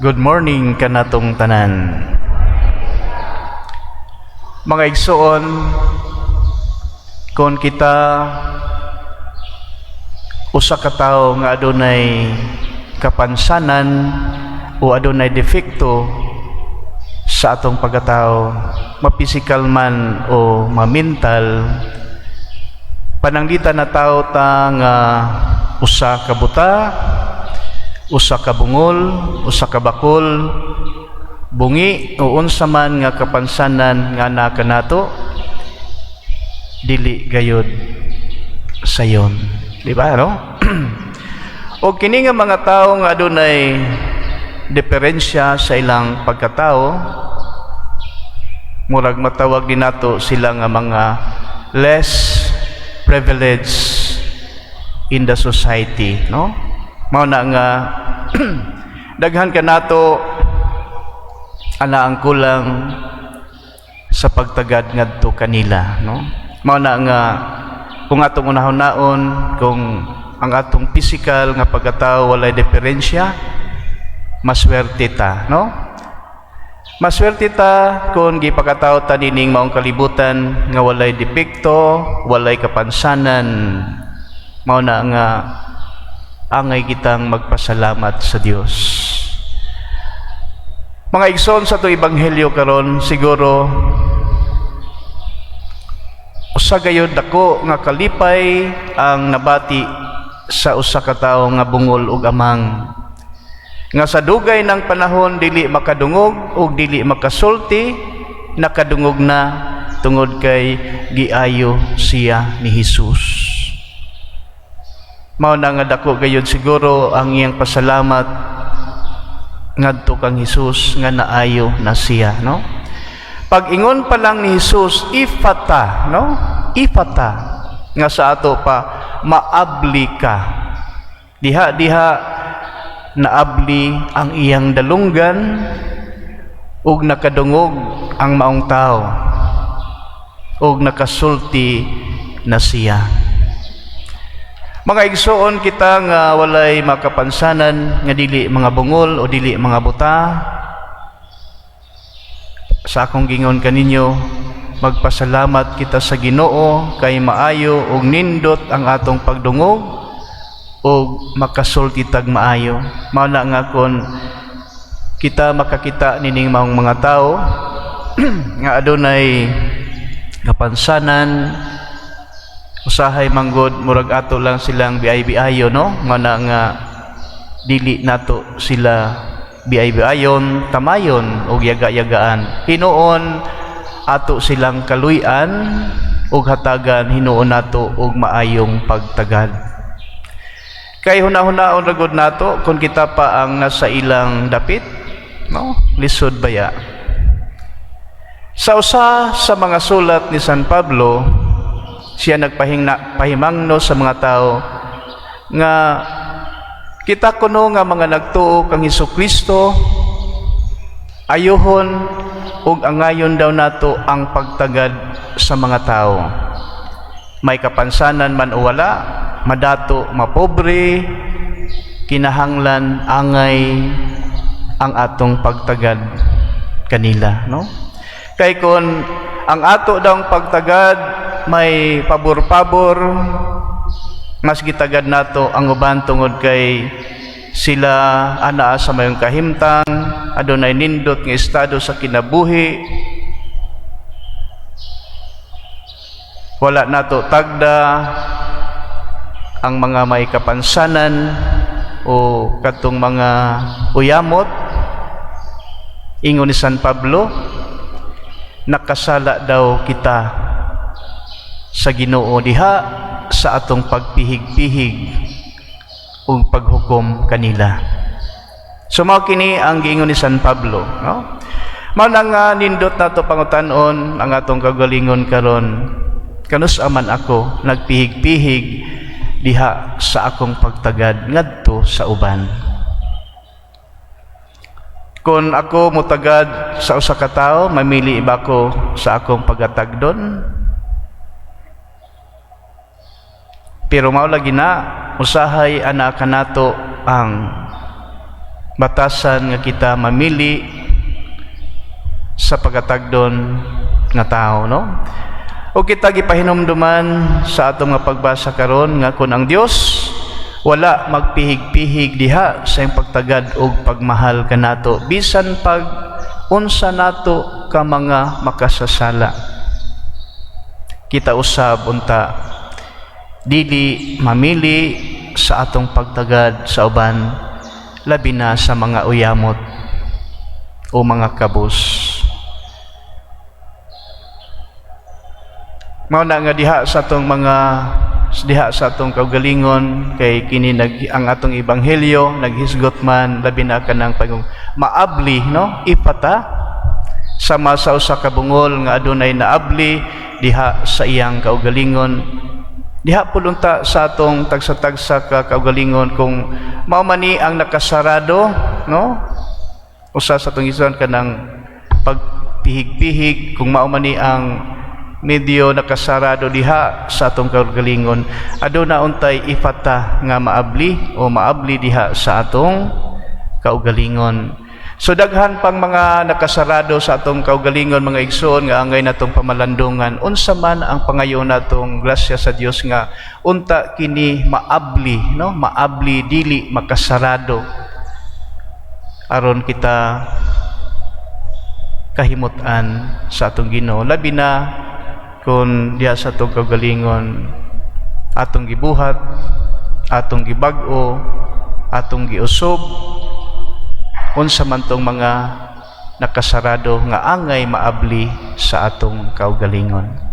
Good morning kanatong tanan. Mga igsoon, kung kita usa ka tawo nga adunay kapansanan o adunay defekto sa atong pagkatao, ma-physical man o ma-mental, pananglitan natawo ta nga usa ka buta, usa ka bungol, usa ka bakol, bungi o unsa man nga kapansanan nga naa kanato, dili gayod sayon. Di ba, no? O kini nga mga tao nga adunay diferensya sa ilang pagkatao, murag matawag din nato sila nga mga less privileged in the society, no? Mao na nga daghan kanato ana ang kulang sa pagtagad ngadto kanila, no? Mao na nga kung atong unahon-naon, kung ang atong physical nga pagkatao walay diferensya, maswerte ta, no? Maswerte ta kung gipakatao ta nining maong kalibutan nga walay depekto, walay kapansanan. Mao na nga angay kitang magpasalamat sa Dios. Mga igsoon, sa atong ebanghelyo karon, siguro usa gayud dako nga kalipay ang nabati sa usa ka tawo nga bungol ug amang, nga sa dugay ng panahon dili makadungog ug dili makasulti, nakadungog na tungod kay giayo siya ni Hesus. Mao na nga dako gayud siguro ang iyang pasalamat ngadto kang Hesus nga naayo na siya, no? Pag-ingon pa lang ni Hesus, "Ifata," no? "Ifata," nga sa ato pa, "Maabli ka." Diha diha naabli ang iyang dalunggan ug nakadungog ang maong tao ug nakasulti na siya. Mga igsoon, kita nga walay makapansanan, nga dili mga bungol o dili mga buta, sa akong gingon kaninyo, magpasalamat kita sa Ginoo kay maayo ug nindot ang atong pagdungog ug makasulti tag maayo. Mao na nga kon kita makakita nining maong mga tao nga adunay kapansanan, usahay manggod murag ato lang silang biay-biayo, no? Nga na nga dili nato sila biay-biayon, tamayon og yaga-yagaan. Hinuon ato silang kaluy-an ug hatagan hinuon nato og maayong pagtagad. Kay hunahunahon ra gud nato kung kita pa ang nasa ilang dapit, no? Lisod baya. Sa usa sa mga sulat ni San Pablo, siya nagpahingna pahimangno sa mga tao nga kita kuno nga mga nagtuo kang Hesukristo, ayuhon ug angayon daw nato ang pagtagad sa mga tao. May kapansanan man o wala, madato, mapobre, kinahanglan angay ang atong pagtagad kanila, no? Kay kon ang ato daw pagtagad may pabor-pabor, mas gitagad nato ang uban tungod kay sila anaa sa mayong kahimtang, adunay nindot nga estado sa kinabuhi, wala nato tagda ang mga may kapansanan o katong mga uyamot. Ingon ni San Pablo, nakasala daw kita sa Ginoo diha sa atong pagpihig-pihig ug paghukom kanila. So mao kini ang giingon ni San Pablo, no? Mao na nga nindot nato pangutan-on ang atong kagalingon karon. Kanus-a man ako nagpihig-pihig diha sa akong pagtagad ngadto sa uban? Kung ako mutagad sa usa ka tawo, mamili ba ko sa akong pagatagdon? Pero mao lagi na usahay ana kanato ang Batasan nga kita mamili sa pagkatagdon nga tao, no? O kita gipahinumduman sa atong nga pagbasa karon nga kung ang Dios wala magpihig-pihig diha sa iyang pagtagad og pagmahal kanato bisan pag unsa nato ka mga makasasala. Kita usab unta dili mamili sa atong pagtagad sa uban, labi na sa mga uyamot o mga kabus. Mao na nga diha sa atong kaugalingon, kay kini ang atong ebanghelyo naghisgot man labi na kanang pag maabli, no, ipata sama sa usa ka bungol nga adunay naabli diha sa iyang kaugalingon. Diha pud unta sa atong tagsa-tagsa ka kaugalingon, kung mao man ni ang nakasarado, no, usa sa atong isuan kanang pagpihig-pihig, kung mao man ni ang medyo nakasarado diha sa atong kaugalingon, aduna untay ifata nga maabli o maabli diha sa atong kaugalingon. So daghan pang mga nakasarado sa atong kaugalingon, mga igsoon, nga angay natong pamalandungan. Unsa man ang pangayo natong grasya sa Dios nga unta kini maabli, no, maabli, dili makasarado, aron kita kahimutan sa atong Ginoo, labi na kung diha sa atong kaugalingon atong gibuhat, atong gibag-o, atong giusob, unsa man tong mga nakasarado nga angay maabli sa atong kaugalingon.